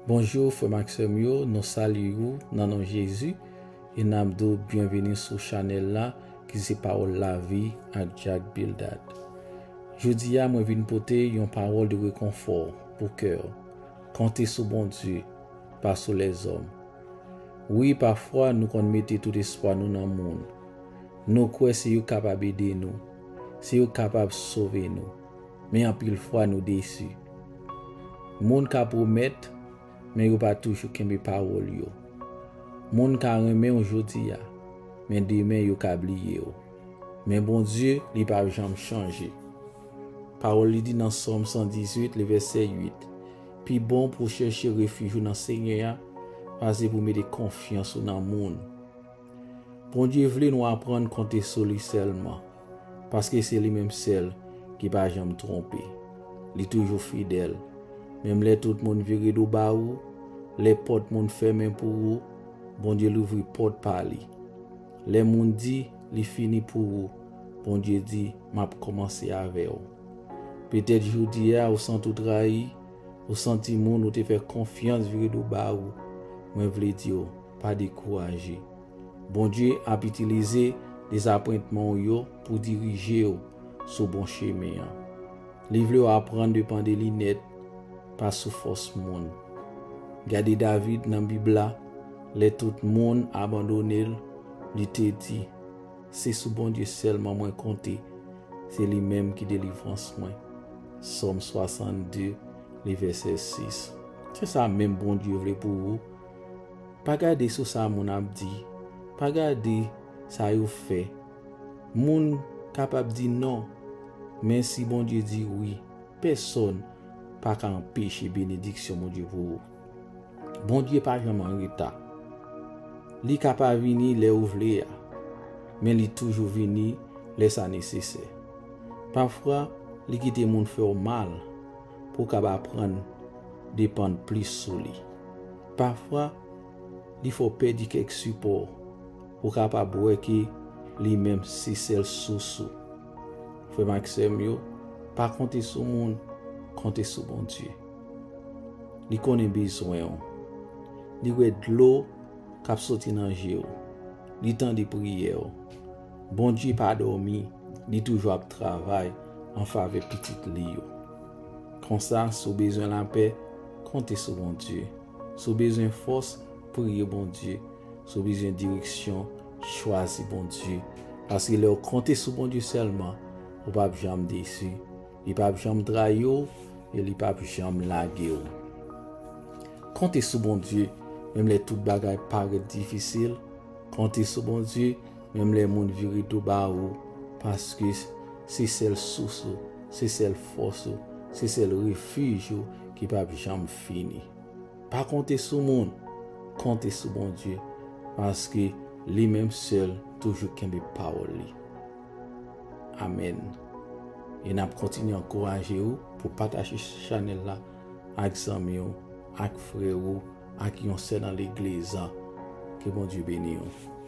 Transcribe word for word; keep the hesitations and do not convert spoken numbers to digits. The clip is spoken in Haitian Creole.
Bonjou, frè m ak sè m yo, nou salye ou nan non Jezi e n ap di w byenveni sou chanèl la ki se Pawòl Lavi ak Jack Bildad. Jodi a, mwen vin pote yon pawòl de rekonfò pou kè w. Konte sou Bondye, pa sou lèzòm. Wi, pafwa, nou konn mete tout espwa nou nan moun. Nou kwè se yo k kapab ede nou, se yo k kapab sove nou. Men anpil fwa, nou desi. Moun ka pwomèt, men yo pa toujou kenbe pawòl yo. Moun ka renmen w jodi a, men demen yo ka bliye w. Men Bondye, li p ap janm chanje. Pawòl li di nan Sòm san dizuit, le vèsè uit, pi bon pou w chèche refij ou nan Senyè a, pase pou w mete konfyans ou nan moun. Bondye vle nou aprann konte sou li sèlman, paske se li menm sèl ki pa janm twonpe. Li toujou fidèl. Menm lè tout moun vire do ba ou, lè pòt moun fèmen pou ou, Bondye louvri pòt pa li. Lè moun di li fini pou ou, Bondye di, "M ap kòmanse avè w." Petèt jodi a, ou santi w trayi, ou santi moun ou te fè konfyans vire do ba ou. Mwen vle di w, pa dekouraje. Bondye ap itilize dezapwentman w yo pou dirije w sou bon chemen an. Li vle w aprann depann de li nèt, pa sou fòs moun. Gade David nan Bib la, lè tout moun abandone l, li te di, "Se sou Bondye sèlman mwen konte, se li menm ki delivrans mwen." Sòm swasannde, le vèsè sis. Se sa menm Bondye vle pou ou. Pa gade sou sa moun ap di. Pa gade sa yo fè. Moun kapab di non, men si Bondye di wi, pèsonn pa ka anpeche benediksyon Bondye pou ou. Bondye pa janm an reta. Li ka pa vini lè ou vle a, men li toujou vini lè sa nesesè. Pafwa, li kite moun fè w mal pou w kab aprann depann plis sou li. Pafwa, li fè w pèdi kèk sipò pou w kapab wè ke li menm se sèl sous ou. Frè m ak sè m yo, pa konte sou moun, konte sou Bondye. Li konnen bezwen w. Li wè dlo k ap soti nan je w. Li tande priyè w. Bondye pa dòmi, li toujou ap travay an favè pitit li yo. Konsa, si w bezwen lapè, konte sou Bondye. Si w bezwen fòs, priye Bondye. Si w bezwen direksyon, chwazi Bondye. Paske lè w konte sou Bondye sèlman, ou p ap janm desi. Li p ap janm trayi w e li p ap janm lage w. Konte sou Bondye, menm lè tout bagay parèt difisil. Konte sou Bondye, menm lè moun vire do ba ou, paske se sèl sous ou, se sèl fòs ou, se sèl refij ou ki p ap janm fini. Pa konte sou moun, konte sou Bondye, paske li menm sèl toujou kenbe pawòl li. Amèn. E n ap kontinye ankouraje w pou pataje chanèl la ak zanmi w, ak frè w, ak yon sè nan legliz la. Ke Bondye beni w.